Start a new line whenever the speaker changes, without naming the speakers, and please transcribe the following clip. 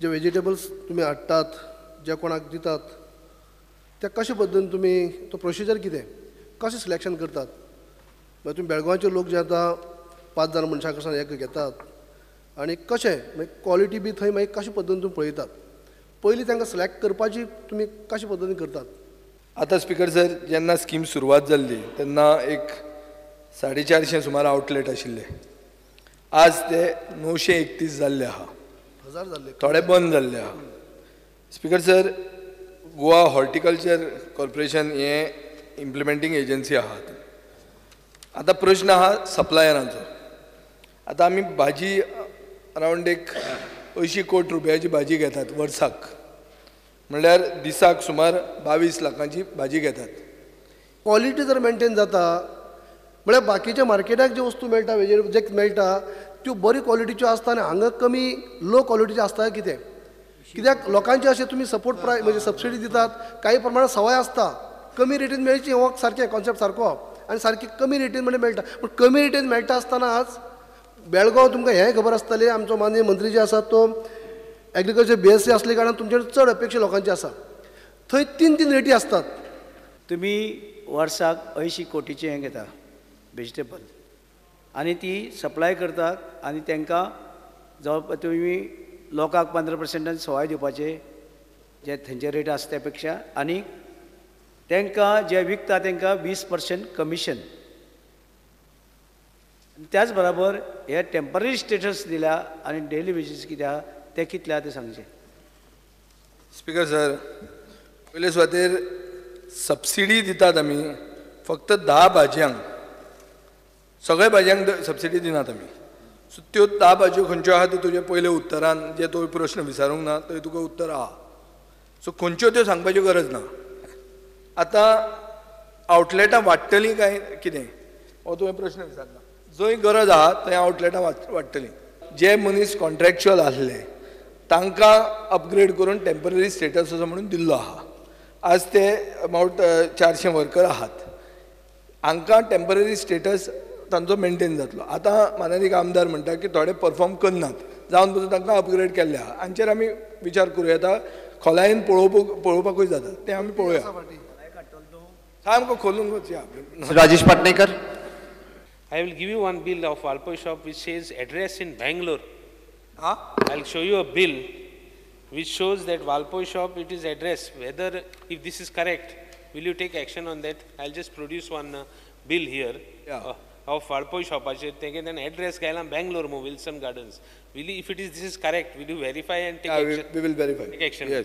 जे vegetables तुमी हाडटात, जे कोणाक दितात, ते कशे पद्दतीन तुमी तो प्रोसिजर कितें, कशें सिलेक्शन करतात? मागीर तुमी बेळगांवचे लोक जे आतां 5 जाण मनशां कडल्यान हें घेतात आनी कशें मागीर क्वॉलिटी बी थंय मागीर कशे पद्दतीन तुमी पळयतात? पयलीं तांकां सिलेक्ट करपाची तुमी कशे पद्दतीन करतात?
आतां स्पिकर सर, जेन्ना स्कीम सुरवात जाल्ली तेन्ना एक 450 सुमार आवटलेट आशिल्ले, आज ते 931 जाल्ले आहा,
हजार जाल्ले,
थोडे बंद जाल्ले आहा. Speaker sir, Goa horticulture corporation हें इम्प्लिमेंटींग एजन्सी आहा. आतां प्रश्न आहा सप्लायरांचो. आतां आमी भाजी अरावंड एक 80 कोटी रुपयाची भाजी घेतात वर्साक, म्हणल्यार दिसाक सुमार 22 लाखांची भाजी घेतात.
क्वॉलिटी जर मेनटेन जाता म्हळ्यार बाकीच्या मार्केटाक ज्यो वस्तू मेळटा, वेजिटेबल जे मेळटा त्यो बरी क्वॉलिटीच्यो आसता आनी हांगा कमी लो क्वॉलिटीच्यो आसता. कितें कित्याक लोकांचे अशें तुमी सपोर्ट प्रायस म्हणजे सबसिडी दितात, काही प्रमाणात सवाय आसता, कमी रेटीन मेळची हो सारकें कॉन्सेप्ट सारको आनी सारकी कमी रेटीन म्हणजे मेळटा. पूण कमी रेटीन मेळटा आसतना आज बेळगांव तुमकां हें खबर आसतलें, आमचो माननीय मंत्री जे आसा तो एग्रीकल्चर BSc आसले कारणान तुमचेर चड अपेक्षा लोकांची आसा. थंय 3-3 रेटी आसतात.
तुमी वर्साक 80 कोटीचें हें घेता वेजिटेबल आनी ती सप्लाय करतात आनी तांकां जावं तुमी लोकांक 15% सवाय दिवपाचे जे थंयचे रेट आसा त्या पेक्षा, आनी तांकां जे विकता तांकां 20% कमिशन. त्याच बराबर हे टेंपररी स्टेटस दिल्या आनी डेली वेजीस कितें आहा ते कितले आहा ते सांगचे.
स्पिकर सर, पयले सुवातेर सबसिडी दितात आमी फक्त 10 भाजयांक, सगळ्या भाजयांक सबसिडी दिनात आमी. सो त्यो 10 भाजयो खंयच्यो आहा त्यो तुजे पयले उत्तरान जे तो प्रश्न विचारूंक ना थंय तुका उत्तर आहा. सो खंयच्यो त्यो सांगपाच्यो गरज ना. आतां आवटलेटां वाडटलीं काय कितें हो तुवें प्रश्न विचारला. जंय गरज आहा थंय आवटलेटां वाडटलीं. जे मनीस कॉन्ट्रॅक्च्युअल आसले तांकां अपग्रेड करून टेंपररी स्टेटस असो म्हणून दिल्लो आहा. आज ते अबावट 400 वर्कर आहात, हांकां टेंपररी स्टेटस तांचो मेनटेन जातलो. आतां मानादीक आमदार म्हणटा की थोडे परफॉर्म करनात जावन पसून तांकां अपग्रेड केल्ले आहा. हांचेर आमी विचार करूं येता, खोलायेन पळोवपाकूय जाता, तें आमी पळोवया. सामको खोलून वचया.
Rajesh Patnekar.
I will give you one bill of Valpoi shop which says address in Bangalore.
Huh?
I will show you a bill which shows that Valpoi shop, it is address. Whether, if this is correct, will you take action on that? I will just produce one bill here.
Yeah.
Of Valpoi shop. Then address ghaila Bangalore, Wilson Gardens. Will you, if it is, this is correct, will you verify and take action?
We will verify.
Take action.
Yes.